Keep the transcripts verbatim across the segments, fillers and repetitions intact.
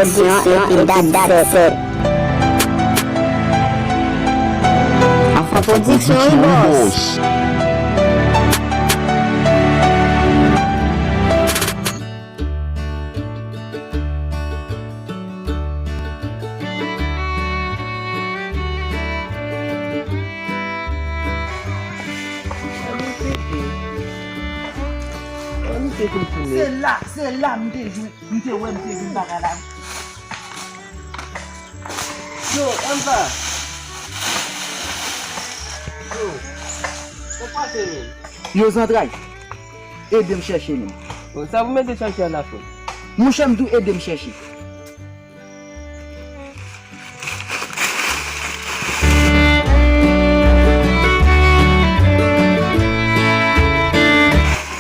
Pwodiksyon epi dat sèt. Anfan pwodiksyon wi bòs. Se la, se la m te jwenn, m te wè, m te jwenn bagay la. Yo, Anva. Yo, sa k pase menm? Yo, zantray. Ede m chèche menm. Bon, sa pou mete chèche a la frè? Monchè, m di w ede m chèche.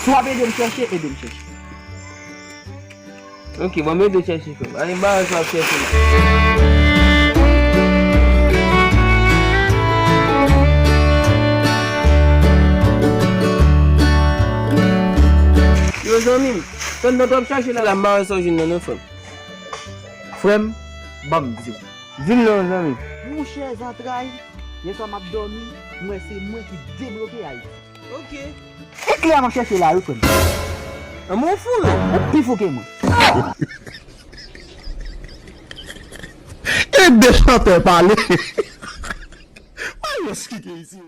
Si w ap ede m chèche, ede m chèche. Ok, bon, m ede w chèche frè m. Ale, m ba w sa w ap chèche la. Yo, zanmi m, tann nan w ap chache la, la, m ba w sa w jwenn nan, non, frè m. Frè m, ban m di w. Di m non, zanmi. Monchè zantray, yèswa m ap dòmi, m wè se mwen ki debloke Ayiti. Ok. E klè m ap chèche la, wi, frè m. An, men w fou, non? Ou pi fou ke mwen. Ede chantè pale. Malos ki gen isi.